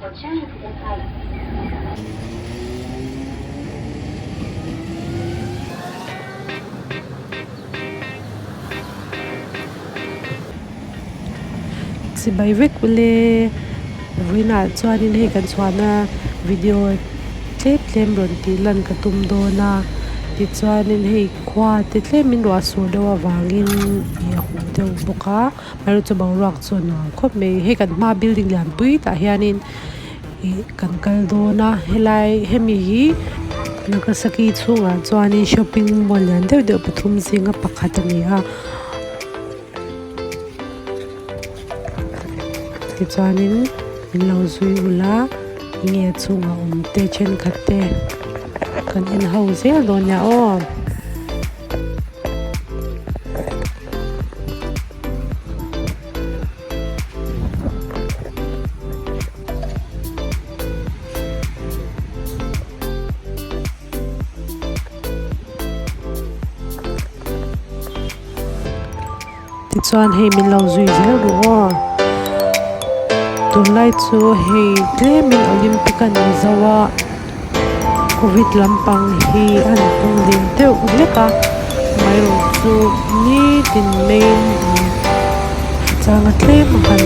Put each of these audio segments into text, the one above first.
Chibai vek ule vawiinah chuanin hei kan chhuahna video tlem tlem rawn tih lan ka tum dawn a tichuanin hei khua te tlemin ruah sur deuh avangin ih a huh deuh bawk a. Amaherawhchu boruak chu a nuam khawp mai hei kan hmaa building lian pui tah hianin ih kan kal dawn a helai hemi hi Nagasaki chhungah chuanin shopping mall lian deuh deuh pathum zinga pakhat a ni a tichuanin min lo zui ula enge a chhungah awm te thenkhat te kan en ho zel dawn nia aw. Tichuan hei min lo zui zel ru aw tunlai chu hei tlemin Olympic a ni zo a. Covid lampang hi a han pung leh deuh hlek a amaherawh chu nitin maiin chang a tlem a han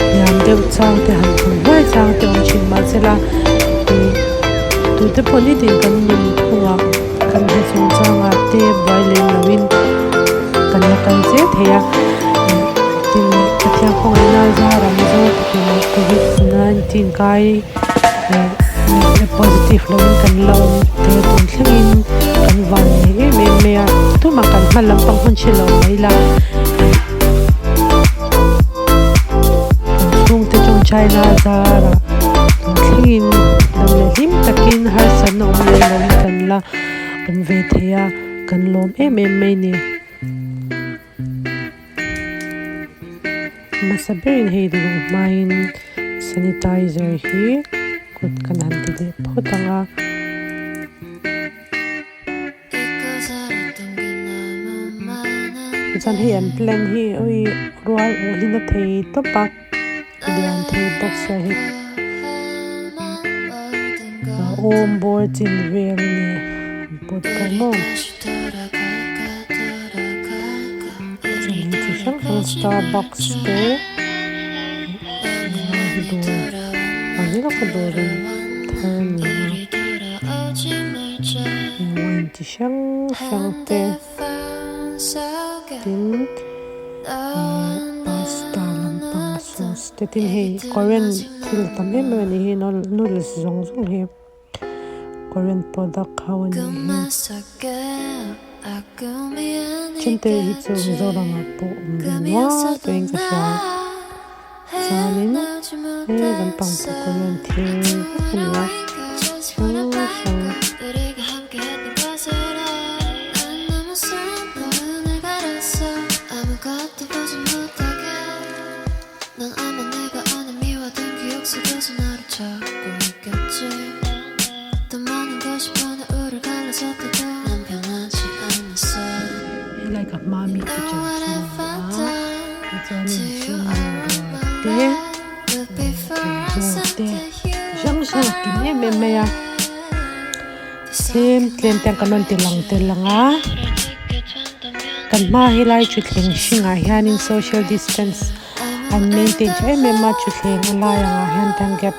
hniam deuh chang te han pun hluai chang te awm thin mahsela ih tute pawh nitin kan nun phungah kan hna chung changah te buai lem loin kan la kal zel thei a ih tin Pathian khawngaihna zarah Mizo tukin covid 19 kai. Positive lo in kan la awm te tun thlengin kan van nei em em mai a tumah kan hma lampang hun hre lo mai ila kan chhungte tawngtaina a zarah tun thlengin dam leh hlim takin harsatna awm lem lo in kan la awm ve thei a kan lawm em em mai a ni. Hmasa berin hei duh hmain sanitizer hi kut kan han ti leh phawt ang a. Tichuan hei an plan hi ui rual awh hi na thei tawp a lian thei bawk sia hei awm bawr chin vel a ni an pawt pawh maw. Chuan chi hrang hrang starbucks te dawr ang lawka dawr in thar a ni a wine chi hrang hrang te tin ihh pasta lampang sauce te tin hei korean thil a tam em em a ni hi noodles zawng zawng hi. Korean product ho a nih hi. Then te hi chu Mizoram ah pawh awm ve nual tawhin ka hria chuanin he lampang pawh Korean thil vek a ni a hrang hrang. Helai ka hma mi te chan chu a ni a tichuanin mihring bungrua te thawmhnaw te chi hrang hrang a kim em em mai a tlem tlem te kan rawn ti lang tel ang a kan hma helai thutthleng hringah hianin social distance An maintain tha em em a thutthleng a lai angah hian tan gap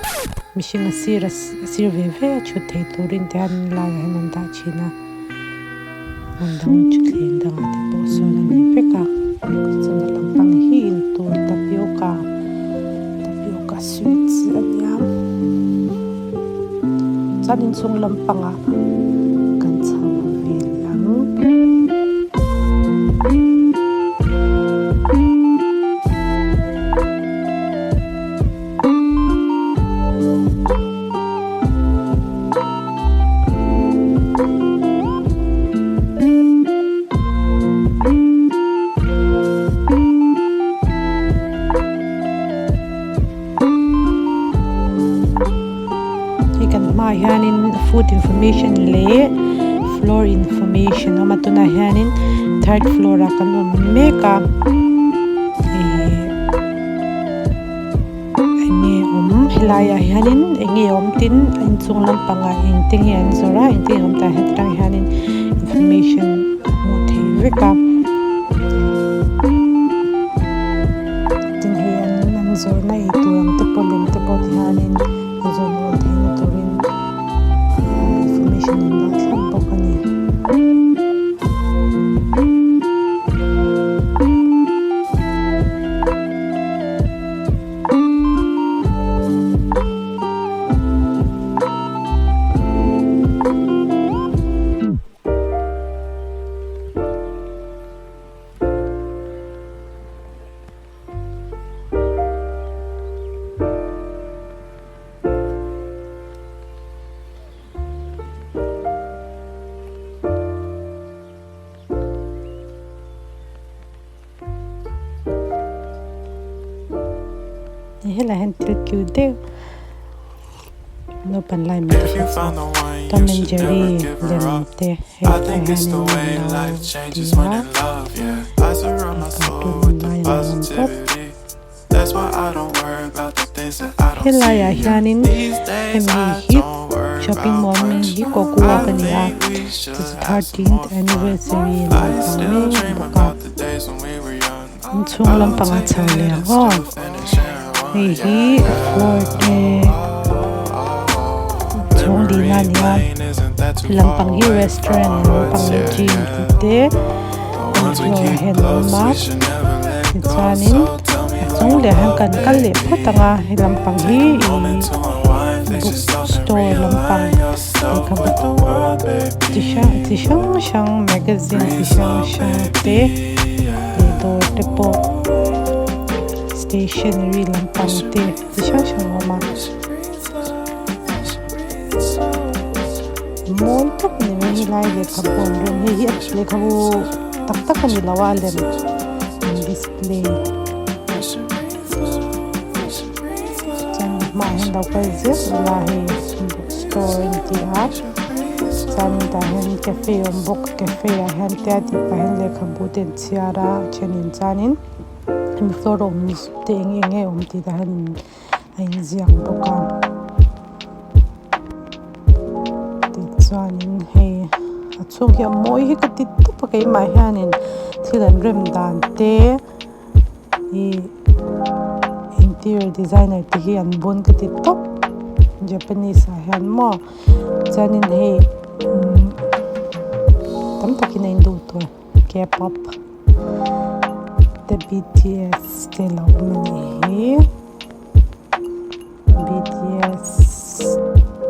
mihring a sir a sir ve ve a thut thei turin te hian laiah hian an dah thin a hmun dang thutthleng dangah te pawh sawn a nei vek a chuan a lampang hi in tur tapioca tapioca sweets a nia chuan inchhung lampangah kan chho vel ang. Hei kan hmaah hianin food information leh floor information a awm a tunah hianin third floor ah kan awm mek a ihh eng nge awm. Helaiah hianin eng nge awm tin a inchung lampangah engte nge an zawrh a engte nge awm tah heti tang hianin information a hmuh theih vek a tin hei an an zawrhna eitur ang te pawh lem te pawh ti hianin a zawn awl theihna turin information an dah thlap bawk a ni. Helai hian thil cute deuh naupang lai min ti hre chhuak Tom and Jerry lem te hei tlaiah hian in lo ti a cartoon lai a lo awm tawp. Helaiah hianin hemi hi shopping mall hming hi Coco walk a ni a chu chu thirteenth anniversary a lo hmang mek bawk a inchhung lampang a chho leh ang aw hei hi floor te chhawng lihna a ni a lampang hi restaurant lampang hi gym tih te. Floor ah hian a awm a tichuanin a chung leh ah hian kan kal leh phawt ang a he lampang hi ihh book store lampang lehkhabu chi hrang chi hrang hrang magazine chi hrang hrang te leh dawr te pawh stationery lampang te chi hrang hrang a awm a. Mawi tak a ni mai helai lehkhabu an rem hei hi lehkhabu tak tak a ni lo a lem an display chuan hmaah hian lo kal zel ila hei book store a ni a chuan tah hian cafe a awm bawk cafe ah hian tia tih pah hian lehkhabu te an chhiar a a thenin chuanin hemi floor a awm te eng eng nge awm tih tah hian a inziak bawk a tichuanin hei a chhung hi a mawi hi ka ti tawp a keimah hianin thil an rem dan te ih interior designer te hi an bawn ka ti tawp japanese ah hian maw chuanin hei umm tam takin a induh tur. K-pop te BTS te lo awm a nih hi BTS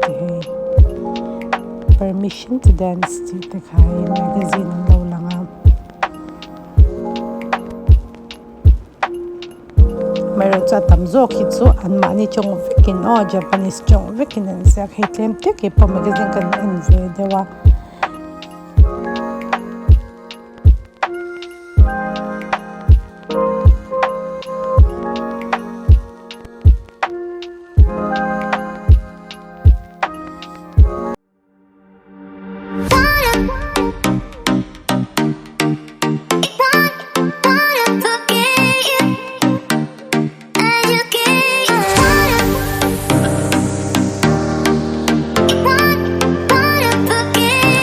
te hei permission to dance tih te kha hei magazine an lo lang a amaherawhchu a tam zawk hi chu anmahni tawng vekin aw Japanese tawng vekin an ziak hei tlem te keipawh magazine kan en ve deuh a.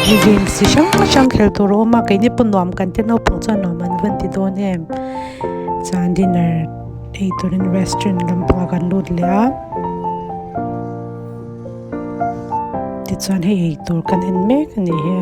Hei games chi hrang hrang khelh tur a awm a keini pawh nuam kan ti naupang chuan nuam an van ti dawn em chuan dinner ei turin restaurant lampangah kan lut leh a tichuan hei eitur kan en mek a ni hi.